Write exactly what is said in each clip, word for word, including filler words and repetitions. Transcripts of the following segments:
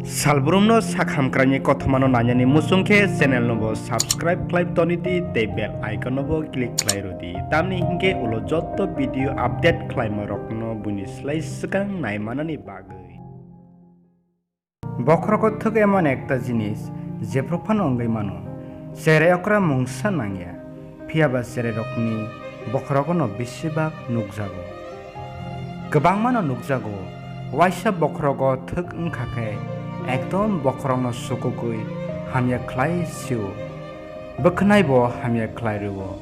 Salbrumno sak hamkraini kothomano nainani muchung khe channel no bo subscribe khlai toni di tei bell icon no bo click khlai rw di. Tamni hinkhe ulo jotto video update khlaima rokno buini slai swkang naimanani bagwi. Bokhorogo thwk emon ekta jinis jephru phano wngwi mano. Cherai okra mungsa nangya, phiyaba cherairokni bokhorogono besibak nukjago. Kwbangmano nukjago, waisa bokhorogo thwk wngkha khe ekdom bokhorokno sukugwi hamya khlai sio. Bwkhwnai bo hamya khlai rwo.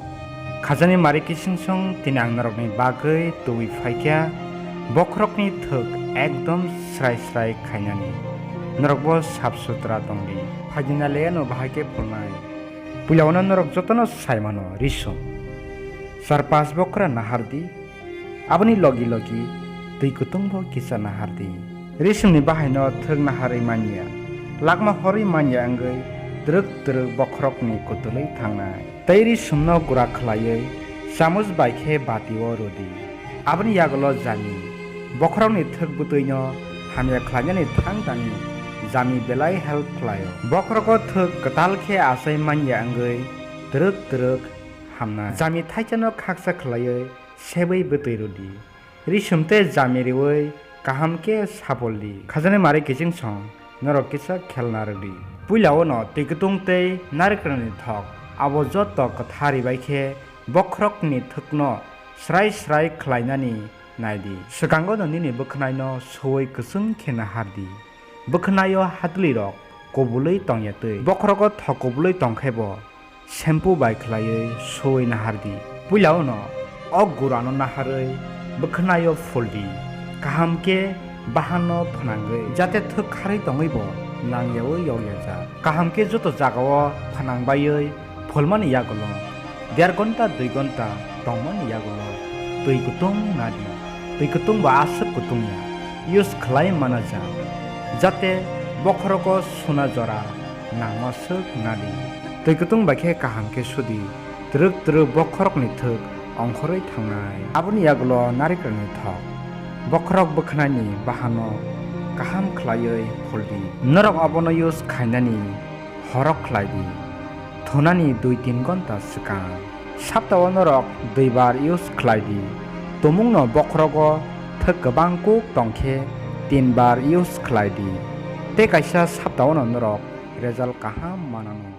Khajani mari kiching song tini ang norokni bagwi tubui phaikha, bokhorokni thwk ekdom srai srai khainani. Norokbo sap sutra tongdi. Phaidina leyano bahai khe phulnai. Puilao no norok jotono sai mano, risum. Sar pas bokra nahardi. Aboni logi logi twi kutung bo kisa nahardi. Risumni bahaino thwk naharwi manya, lakma horwi manya wngwi twrwk twrwk bokhorokni kutulwi thangnai. Tei risumno gura khlaiwi chamuch bai khe batio rwdi. Aboni yagulo jami, bokhorokni thwk bwtwino hamya khlainani thang tani jami belai help khlaio. Bokhorogo thwk kwtal khe achai manya wngwi twrwk twrwk hamnai. Jami thaisano khaksa khlaiwi sebwi bwtwi rwdi. Risum tei jami riwi kaham khe sapoldi. Khajani mari kiching song norok kisa khelna rwdi. Puilao no twi kutung tei narikrani thok, abo joto kwtha ribai khe bokhorokni thwkno srai srai khlainani naidi. Swkango no nini bwkhwnaino suwi kwchwng khe nahardi. Bwkhwnaio hatwlwirok kubulwi tongya twi. Bokhorogo thok kubulwi tongkhe bo shampoo bai khlaiwi suwi nahardi. Puilao no o gurano naharwi bwkhwnaio phuldi. Kaham khe bahanno phnangwi, jate thwk kharwi tongwi bo nangyawi yokyajak. Kaham khe joto jagao phnang baiwi phulmani yagulo der gonta dui gonta tongmani yagulo twi kutung nadi. Twi kutung bo aswk kutung ya, use khlai mana ja, jate bokhorogo suna jora nangma swk nadi. Twi kutung bai khe kaham khe sudi, twrwk twrwk bokhorokni thwk ongkhorwi thangnai. Aboni yagulo narikrani thok, bokhorok bwkhwnani bahano kaham khlaiwi phuldi. Norok abono use khainani horok khlai di. Thunani dui tin gonta swkang. Saptao norok dui bar use khlai di. Tumungno bokhorogo thwk kwbang kuk tong khe tin bar use khlai di. Tei kaisa saptaono norok result kaham manano.